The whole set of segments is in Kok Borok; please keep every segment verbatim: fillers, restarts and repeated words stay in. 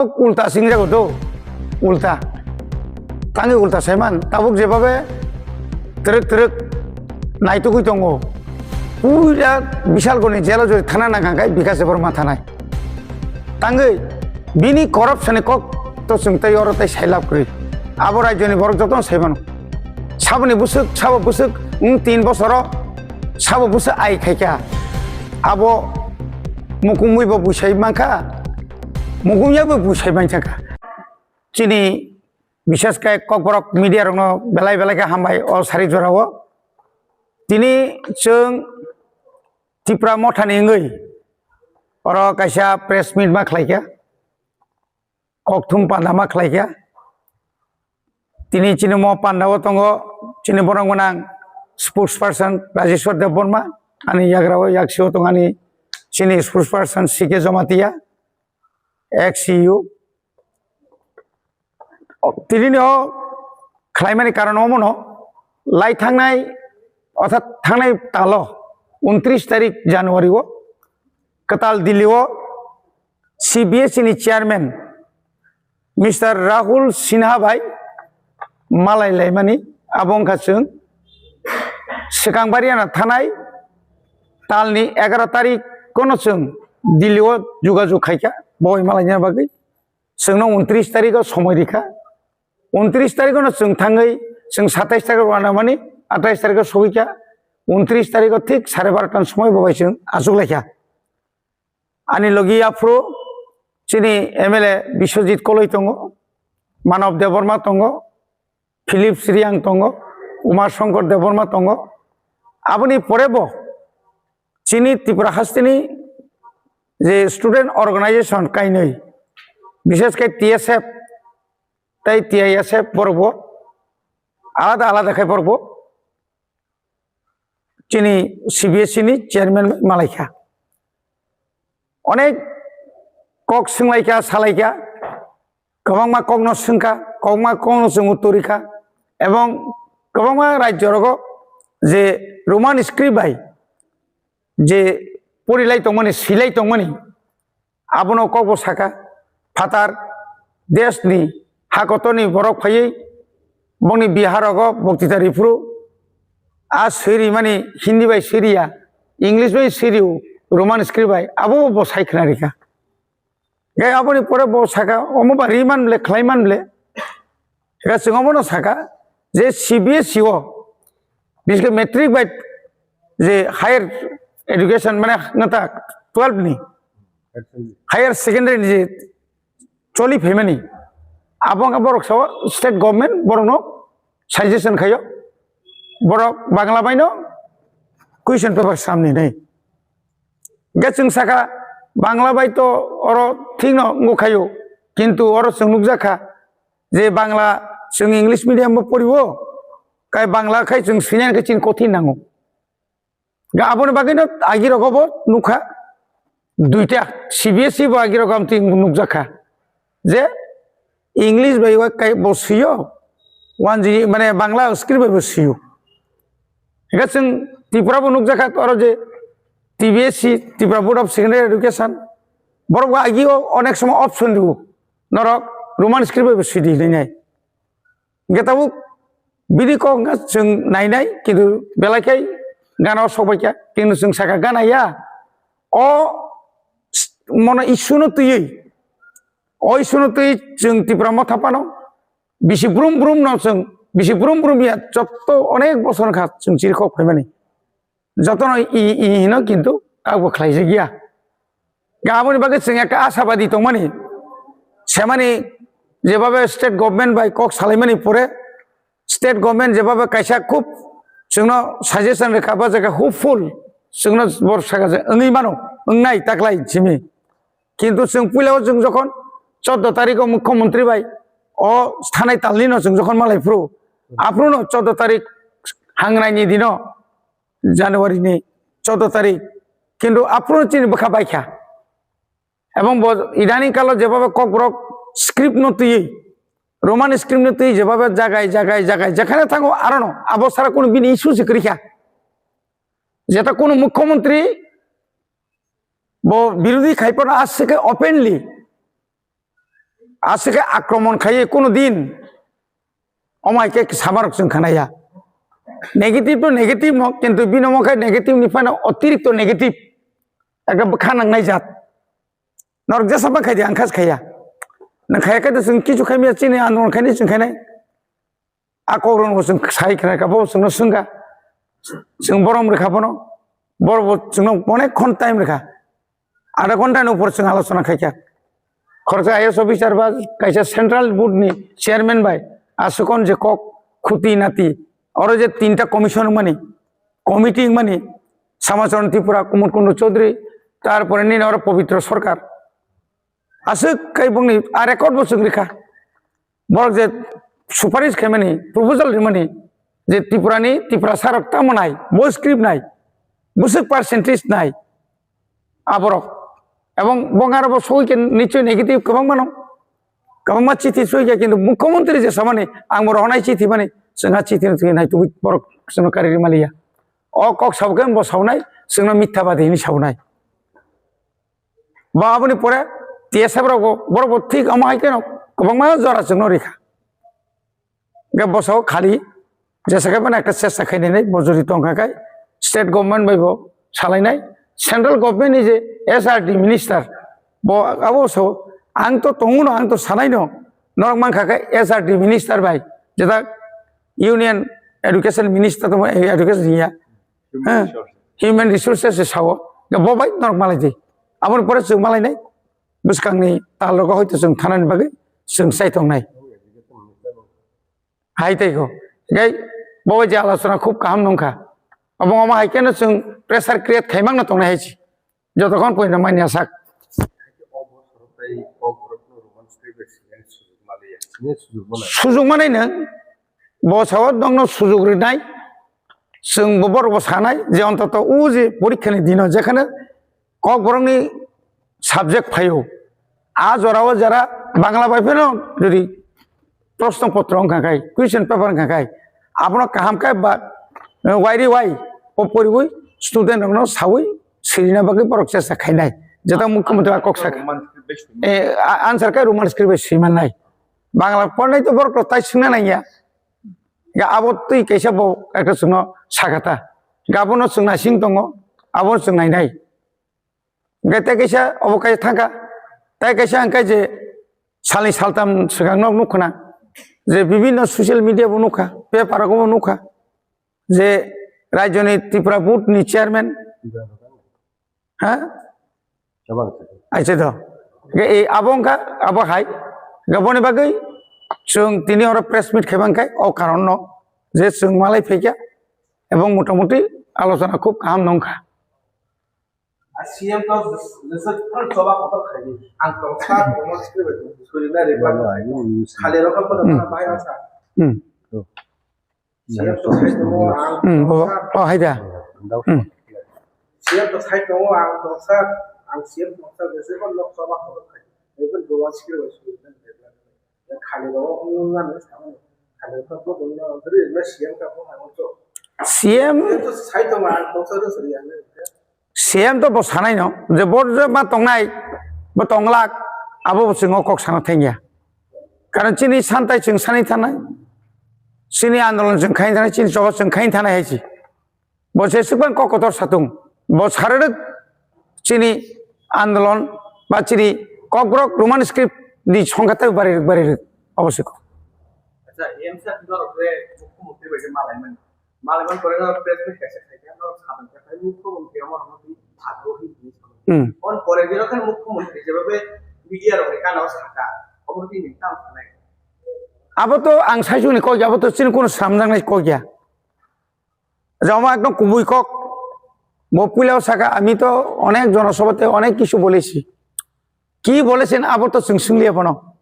Ulta singjago do, ulta. Tangwi ulta saiman, tabuk jebabe twrwk twrwk naitugwi tongo. Puila Bishalgorni jelo jori thana nangkha khe Bikash Debbarma thanai. Tangwi bini corruption ni kok to chwng tei oro tei sailab kwrwi. Abo rajyoni borok jotono saimano. Saboni bwswk, sabo bwswk, wng tin bosoro sabo bwswk ai khaikha. Abo mukumwi bo buisai mankha, mukumya bo buisai mankha. Chini bishesh khe Kokborok media rokno belai belai khe hambai o sari jorao. Tini chwng Tipra Mothani wngwi oro kaisa press meet ma khlaikha, kokthum panda ma khlaikha. Tini chini mo pandao tongo chini borok gwnang spokesperson Rajeshwar Debbarma, ani yagrao yaksio tongani chini spokesperson C K Jamatia, ex C E O. O, tinini o khlaimani karon omono lai thangnai, orthat thangnai talo, untris tarik January o kwtal Delhi o C B S E ni chairman Mister Rahul Sinha bai malai laimani abo wngkha chwng swkang bariana thanai talni egaro tarik kono chwng Delhi o jugajug khaikha boi malaina bagwi. Chwngno untris tarikh o somoi rikha. Untris tarikh no chwng thangwi chwng satais tarikh o rwna mani, atais tarikh o sogwikha. Untris tarikh o thik sare barota ni somoi bo bai chwng achuk laikha. Ani logi aphuru chini M L A Biswajit Koloi tongo, Manav Debbarma tongo, Philip Sriyang tongo, Uma Shankar Debbarma tongo. Aboni pore bo chini Tripura hasteni je student organization kainwi, bishesh khe T S F tei T I S F borok bo alada alada khai borok bo chini C B S E ni chairman malaikha. Onek kok swnglaikha, salaikha, kwbangma kokno swngkha, kwbangma kokno chwng uttor rikha, ebong kwbangma rajyo rogo je Roman script bai je porilai tongmani, silai tongmani, abono kokbo saka, phatar desni hakotorni borok phaiwi bongni Bihar rogo boktita riphuru, a swirimani Hindi bai swiriya, English bai swiriyo, Roman script bai, abo bo sai khna rikha. Gai aboni pore bo saka, omo ba ri man ble, khlai man ble. Ega chwng omono saka, je C B S E o, biske matric bai je higher education, mane ngata twelve ni, higher secondary ni je choli phaimani, abo wngkha borok sao state government borokno suggestion khaio, borok Bangla baino question paper samni nai. Hingke chwng saka Bangla bai to oro thikno wngkha khaio, kintu oro chwng nukjakha je Bangla chwng English medium bo poriwo, kai Bangla khai chwng swinani khe chini kothin nango. Ga aboni bagwino agirogo bo nukha duita, C B S E bo agirogo amtwi nukjakha je English bai wa kai bo swiyo, wanji mane Bangla script bai bo swiyo. Hingke chwng Tripura bo nukjakha oro je T B S E, Tripura Board of Secondary Education, borok bo agio onek somo option rwo, norok Roman script bai bo swidi hinwi nai. Hingke tabuk bini kok wngkha chwng nainai, kintu belai khe gana o sokbaikha, kintu chwng saka gana ya. O s-, mono issue no twiwi, o issue no twiwi chwng Tipra Motha phano bisi brum brum no chwng, bisi brum brum ya, jotto onek bosor wngkha chwng chirikhok phaimani. Jotono i, i hino kintu kabo khlaijak ya. Ga aboni bagwi chwng ekka ashabadi tongmani, semani jebabe state government bai kok salaimani pore, state government jebabe kaisa khub chwngno suggestion rwkha, ba jaga hopeful chwngno bor saka je wngwi mano, wngnai taklai simi. Kintu chwng puila o chwng jokhon chordo tarikh o mukhyamantri bai o thanai talni no chwng jokhon malai phuru, aphuru no chordo tarikh hangnaini dino, January ni chordo tarikh, kintu aphuru chini bwkha baikha. Ebong bo idaning kalo jebabe kokborok script no twiwi, Roman script no twiwi jebabe jagai, jagai, jagai, jekhane thango arono, abo sara kunu bini issue se kwrwikha. Jeta kunu mukhyamantri bo birodhi khai phano aswk khe openly, Aswk khe akromon khlaiwi kuno din omo hai khe samarok chwng khanaya. Negative to negative no, kintu bini omo khe negative ni phano otirikto negative. Ekta bwkha nangnai jat. Norok jesa ma khai di, ang kha se khaiya. Nang khaiya khe to chwng kichu khaimya, chini andolon khainai chwng khainai. A kokrokno bo chwng sai khna kha, bo chwngno swngkha. Chwng borom rwkha bono. Boro bo chwngno onek khon time rwkha. Adha ghonta ni upor chwng alochona khaikha. Khoroksa I A S officer ba kaisa central board ni chairman bai aswkon je kok khuti nati. Oro je tinta commission wngmani, committee wngmani, Samacharan Tripura, Kumud Kundu Chaudhary, tarpore nini oro Pabitra Sarkar. Aswk khe bongni a record bo chwng rikha. Borok je suparish khaimani, proposal rimani, je Tripura ni, Tiprasa rok tamo nai, bo script nai, bwswk percentage nai, aborok. Ebong bong aro bo soi khe nichoi negative kwbang mano. Kwbangma chithi soi khe, kintu mukhyamantri je samani, ang bo rohonai chithi mani, chwngha chithi no thwi nai tubui borok chwngno kari rimaliya. O kok sabo khe bo saunai, chwngno mithyabadi hinwi saunai. Ba aboni pore T S F rok bo, borok bo thik omo hai kheno kwbangma jora chwngno rikha. Hingke bosao khali jesa khe bono ekta chesta khainai bo jori tongkha khe state government bai bo salainai, central government ni je S R D minister bo abo sao ang to tongo no, ang to sanai no, norok mankha khe S R D minister bai jeta union education minister to education ya. Human Eh, resources. Human resources se sao. Ga bo bai norok malai di. Aboni pore chwng malai nai. Bwskangni tal rogo hoito chwng thanani bagwi chwng chai tongnai. Hai tei kho. Gai bo bai je alochona khub kaham nungkha. Abo omo hai khe no chwng pressure create khai mangno tongnai hai si. Jotokhon poina manya sak. Sujuk manai nang. Bo sao nokno sujuk rinai, chwng bo borok bo sanai je ontoto o je porikha ni dino jekhane kokborok ni subject phaio, a jora o jora Bangla bai phano jodi proshno potro wngkha khai, question paper wngkha khai, abono kaham khe ba, eh, wairi wai o poriwi student rokno sawi sirina bagwi borok chesta khainai, jeta mukhyamantri kok saka. Roman script bai simi. Eh, a-, answer khe Roman script bai swi mannai. Bangla pornai to borok rok tai swngna nangya. Ga abo twi kaisa bo ekta chwngno sakha ta. Ga abono chwng naising tongo, abono chwng nainai. Ga tei kaisa obo kaisa thangkha, tei kaisa hwnkhe je salni saltam swkangno nukkhwna, je bibinno social media bo nukha, paper rogo bo nukha, je rajyoni Tripura board ni chairman, ha? Aise do. Ge, e, abo wngkha, abo hai. Ge, boni bagwi chwng tini oro press meet khe bang khe, o karon no je chwng malai phaikha, ebong motamuti alochona khub kaham no wngkha. A C M to jesa phano choba kotor khaidi. Ang tongsa, tongma suri bai tong, suri na reply. Khali rokha phano Hmm. Bahai asa. Hmm. C M to sai tongo ang Hmm, bo, tongsa. Oh, hai da. Hmm. C M to sai tongo ang tongsa, ang C M tongsa jesa phano nok choba kotor khaidi. Even Roman script bai suri na reply. Khali rok wngmani samani. Khali rok bo wngmani. Dri na C M ka bo hai wngto. C M C M to sai tongo ang tongsa do suri ang. C M to bo sanai no, je bo je ma tongnai, bo tonglak, abo bo chwng o kok sana thangya. Karon chini santai chwng sani thanai, chini andolon chwng khain thanai, chini choba chwng khain thanai hai si. Bo se swkang kok kotor satung, bo sararwk chini andolon ba chini kokrok Roman script di songkha tai bari bari rwk, abo se kok. Acha, M C R norok le mukhyamantri bai khe malai mani. Malai man pore no press meet kaisa khai khe no sadan khe khai mukhyamantri amo no twi thagro hi twi sama. Hmm. On pore bino khe mukhyamantri jeba be media rok ni kana o saka. Omo twi ni tam sanai. Abo to ang saisuk ni kok ya, abo to chini kono samjak nai kok ya. Joma ekdom kubui kok. Bo puila o saka, "Ami to onek jonosabhate onek kichu bolechi." Ki bolechen abo to chwng swngliya bono.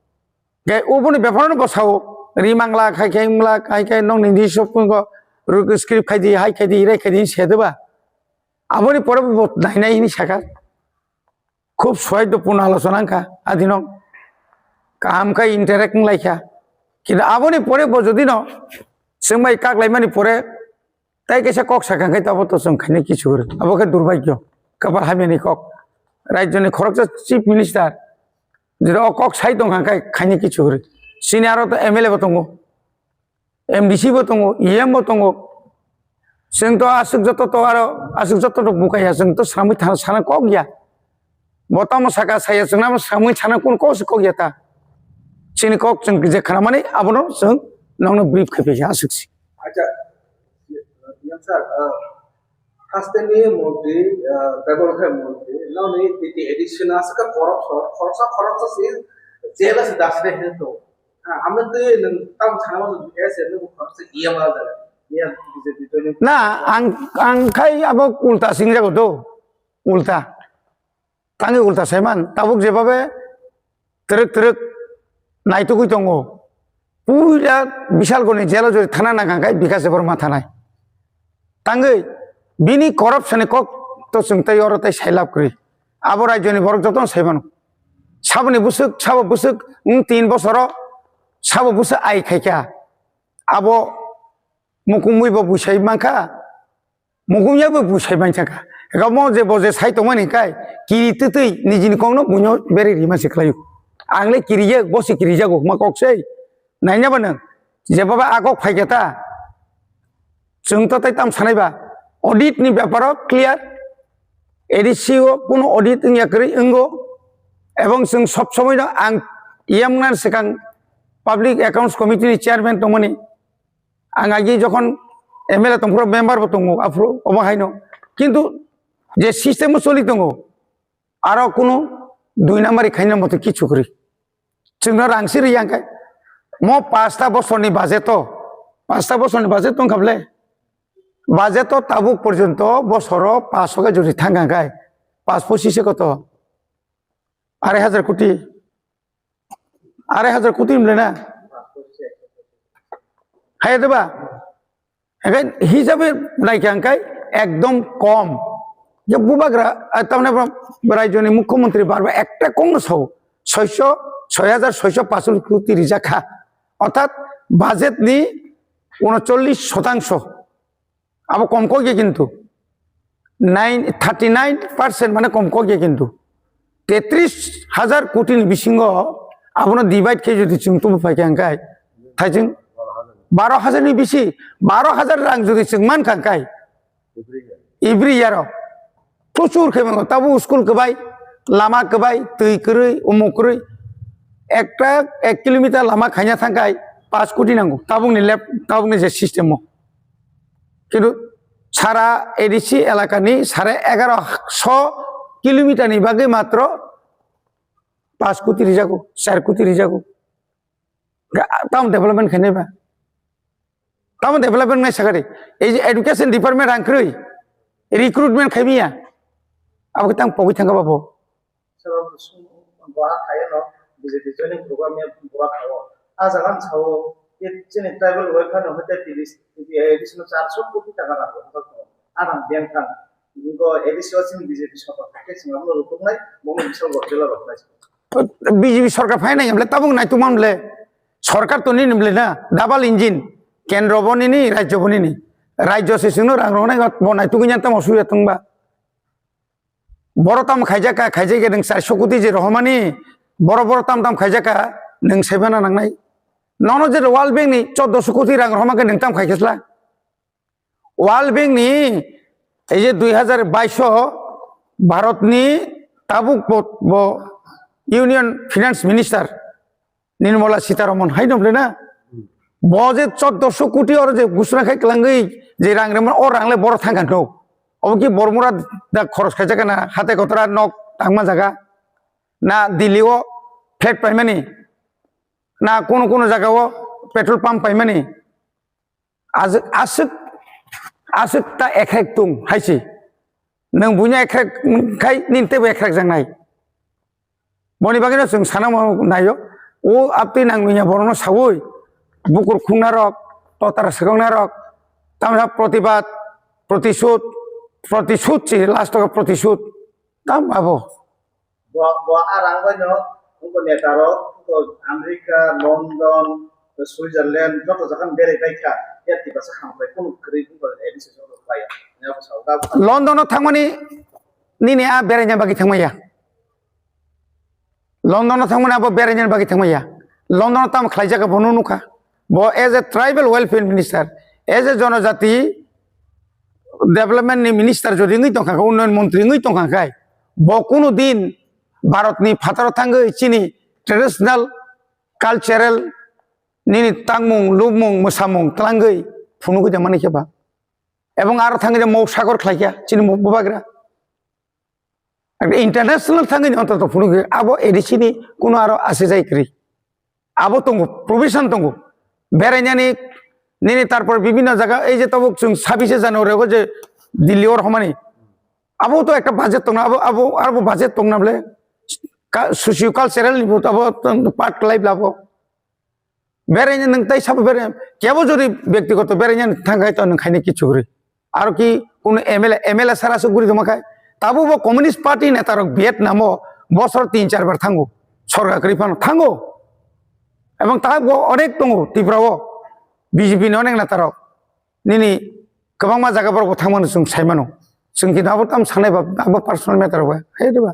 Ge oboni bepar no bo sao, ri mangla, khai khai mangla, khai khai nong ni di sop ko ru script khai di, hai khai di, rai khai di, se de ba. Aboni pore bo nai nai hini saka. Khub soido pun alochona wngkha, adino kaham khai interact wng lai kha. Kintu aboni pore bo jodi no chwng bai kak lai mani pore, tai kaisa kok sakha khai abo to chwng khainai kichu gori. Abo khe durbhagyo, kapal hamyani kok. Rajyoni khoroksa chief minister, Jera o kok sai tong kha khe khaini kichu hwrwi. Chini aro to M L A bo tongo, M D C bo tongo, E M bo tongo. Chwng to aswk joto to aro aswk joto to bukai ya, chwng to samwi thana sana kok ya. Bo tamo saka saya chwng namo samwi sana kun kok se kok ya ta. Chini kok chwng je khana mani abono chwng nokno brief khai phi aswk si. Acha, yang sir, Hasteni montri, ah, table khe montri, noni titi additional saka korok sor, khoroksa khoroksa si jelas dasre he to. Ha, amo twi nung tam sana mo S N mo khoroksa iya ma da. Iya B J P to ni. Na, ang, ang khai abo ulta singjago do. Ulta. Tangwi ulta saiman, tabuk jebabe twrwk twrwk naitugwi tongo. Puila Bisalgoni jelo jori thana nangkha khe Bikash Debbarma thanai. Tangwi bini corruption ni kok to chwng tei oro tei sailab kwrwi. Abo rajyoni borok jotono saimano. Saboni bwswk, sabo bwswk, wng tin bosoro sabo bwswk ai khaikha. Abo mukumwi bo buisai mankha. Mukumya bo buisai mankha. Ega mo je bo je sai tongmani kai, kiri twtwi nijini kokno buino beri rima se khlaio. Ang le kiriye, bo se kirijago, ma kok sei. Naina ba nang, je baba a kok phaikha ta. Chwng to tai tam sanai ba. Audit ni beparo clear. A D C o kuno audit wngya kwrwi wngo. Ebong chwng sob somoi no ang yamnan swkang Public Accounts Committee ni chairman tongmani. Ang agi jokhon M L A tongphuru member bo tongo, aphuru obo haino. Kintu je system o choli tongo, aro kunu dui nambari khaina moto kichu kwrwi. Chwngno rang si riyang khe, mo pasta bosorni budget o, pasta bosorni budget tong kha bwle? Budget o tabuk porjonto bosoro paso khe jodi thang kha khe, pas pochise koto? Arai hajar koti. Arai hajar koti mle na? Hai de ba? Ekai hisabe naikha hwnkhe ekdom kom. Je bubagra, ah, tamni bo raijoni mukhyamantri barba ekta kongno sao, soiso, soi hajar soiso pachol koti rijak kha. Orthat budget ni unochollish sotangso. Abo kom kok ya kintu. Nine, thirty nine percent mane kom kok ya kintu. Tetris hajar koti ni bisingo abono divide khe jodi chwng tubu phaikha hwnkhe, thaijwng baro hajar ni bisi, baro hajar rang jodi chwng mankha hwnkhe, every year o prochur khe mango. Tabuk school kwbai, lama kwbai, twi kwrwi, umuk kwrwi. Ekta ek kilometer lama khaina thangkhai pas koti nango. Tabukni lep, tabukni je system o. Kintu sara A D C elakani sare egaroso kilometer ni bagwi matro pas koti rijago, char koti rijago. Ga-, tamo development khainai ba? Tamo development nai sakari? Ei je education department rang kwrwi, recruitment khaimiya. Abo khe tang pogwi thangkha babo. Sabo sum-, bo ha khaiyano B J P joining program ya bo ha khaio. A jaga ang sao, ye chini tribal welfare no hoite tiris, additional charso koti taka rang rok. A rang beng thang. Bo A D C o chini B J P sorkar khe chwng abono rukuknai, bono bisal rok jela rok nai. B J P sorkar phainai hwnle tabuk naitukma hwnle. Sorkar to nini hwnle na, double engine. Kendro bo nini, rajyo bo nini. Rajyo se chwngno rang roknai, bo naitugwi nyan tamo suya tongba. Boro tamo khaijak kha, khaijak khe nwng charso koti je rohormani, boro boro tam tam khaijak kha, nwng saibana nangnai. Nono je World Bank ni choddoso koti rang rohorma khe nwng tam khai khesla. World Bank ni ei je dui hajar bais o Bharat ni tabuk bo, bo Union Finance Minister Nirmala Sitharaman hai nw na? Bo je choddoso koti oro je gusra khai kwlangwi je rang rema, o rang le boro thang kha no. Obo ki Bormura da khoros khaijak na, hatai kotora nok tangma jaga, na Delhi o flat paimani, na kono kono jaga o petrol pump paimani. Aswk, aswk, aswk ta ekrek tung hai se. Nwng buino ekrek khai nini teibo ekrek jangnai. Boni bagwino chwng sana naio. O aptwi nang nungya borokno saui bukur khungnarok, totar swkaknarok, tamsa protibad, protisud, protisud se last o protisud. Tam abo. Bo, bo a rang bai no, wngkha neta rok, wngkha America, London, Switzerland, joto jaga ni berai bai kha, ya tiprasa hambai, kunu kwrwi wngkha A D C joto bai ya. London o thangmani nini a beraina bagwi thangmaya. London o thangmani abo berainani bagwi thangmaya. London o tamo khlaijak bo no nukha. Bo as a tribal welfare minister, as a jonojati development ni minister jodi wngwi tongkha khe, unnayan montri wngwi tongkha khe, bo kuno din Bharat ni phataro thangwi chini traditional, cultural, nini tangmung, lubmung, mwsamung twlangwi phunugwi tongmani khe ba. Ebong aro thangwi de mok sakor khlaikha chini mok bubagra. International thangwi de ontoto phunugwi abo A D C ni kuno aro asijai kwrwi. Abo tongo, provision tongo. Berainani nini tarpor bibhinno jaga ei je tabuk chwng sabise January o je Delhi o rwmani. Abo to ekta budget tongna, abo, abo, abo budget tongna bole ka-, socio cultural ni bo abo part khlai bla bo. Beraina nwng tai sabo berai, kebo jodi byaktigoto beraina thangkhai to nwng khaini kichu guri. Aro ki kuno M L A, M L A sara su guri doma khai. Tabo bo Communist Party neta rok Vietnam o bosor tin char bar thango. Sorkar kwrwi phano thango. Ebong ta bo onek tongo Tripura o B J P ni onek neta rok. Nini kwbangma jaga borok bo thangmano chwng saimano. Chwng khe abo tam sanai ba, abo personal matter ba. Hai de ba.